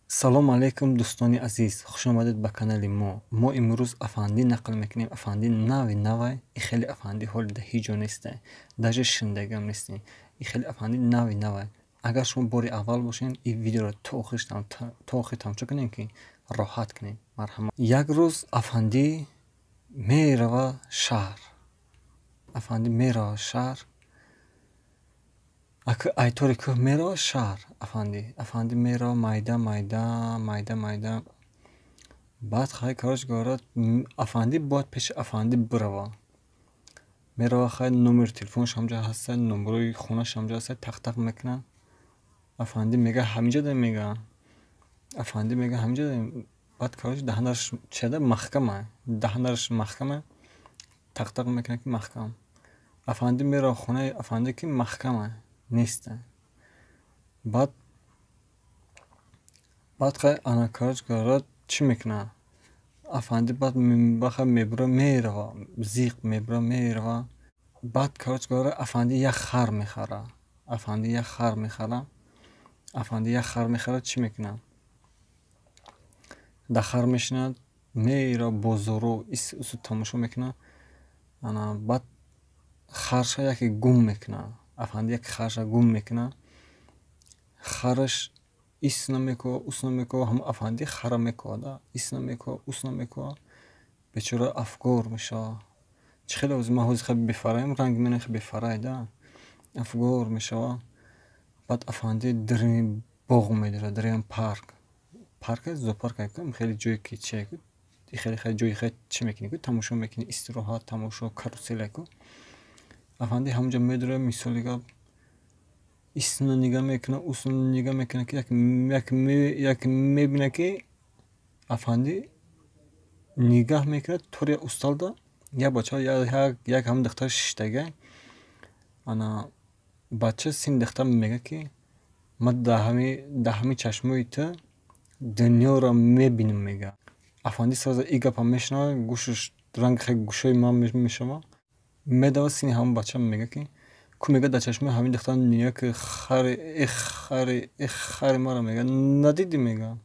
Салом алейкум, дӯстони азиз, хушомадед ба канали мо. Мо имрӯз афандӣ нақл мекунем, афанди нави навай. И хеле афандӣ ҳоли да ҳеҷ ҷо нестай, даже шиндагиам нестем. И хеле афанди нави навай. Агар шумо бори аввал бошед, ин видеоро то охир тамошо кунем, ки роҳат кунем. Марҳамат. Як рӯз афандӣ мерава шаҳр. Афандӣ мерава шаҳр. Айтори кӯҳ мерава шаҳр афандӣ. Афандӣ мерава майда майда, майда майда. Баъд хай, короче говоря, афандӣ бояд пеши афандӣ бирава. Мерава, хай, номери телефонаш ҳамҷо ҳаста, номерои хонааш ҳамҷо ҳаста, тақ-тақ мекунад. Афандӣ мега: «Ҳаминҷо дорем», мега. Афандӣ мега: «Ҳаминҷо дорем». Баъд, короче, даҳанаш чида маҳкама. Даҳанаш маҳкама. Тақ-тақ мекунад, ки маҳкам. Афандӣ мерава хонаи афандӣ, ки маҳкама неста. Баъд хай, ана, короче говоря, чӣ мекунад? Афандӣ баъд баха мебура, мерава, зиқ мебура, мерава. Баъд, короче говоря, афандӣ як хар мехара. Афандӣ як хар мехара. Афандӣ як хар мехара, чӣ мекунад? Дар хар мешинад, мерава бозоро, ис-усу тамошо мекунад. Ана баъд харша яке гум мекунад. Афандӣ яке харша гум мекунад. Хараш ис намекова, ус намекова, ҳама афандӣ хара мековада. Ис намекова, ус намекова. Бечора афгор мешавад. Чӣ хеле ҳозир ман ҳозир хеле бефараем, ранги ман хеле бефарай да. Афгор мешавад. Баъд афандӣ даруни боғ медорад, даруни парк. Парк зоопарк, хеле ҷое ки чи хеле хеле ҷои хеле чӣ мекунӣ ку, тамошо мекунӣ, истироҳат, тамошо, каруселя ку. Афандӣ ҳамонҷо медорад, мисоли гап, истина нигаҳ мекунад, усна нигаҳ мекунад, ки як мебинад, ки афандӣ нигаҳ мекунад, тори усталда як бача, як ҳамин духтар шиштага. Ана бача сини духтар мегӯяд, ки ман дар ҳамин чашмои ту дунёро мебинам, мегӯяд. Афандӣ сразу ин гапа мешунавад, гӯшаш ранги хеле гӯшои ман мешавад. Медавад сини ҳамон бача, мегӯяд, ки ку, мегӯяд, дар чашмои ҳамин духтар нигаҳ ки, хари, э хари, э хари маро, мегӯяд, надидӣ, мегӯяд.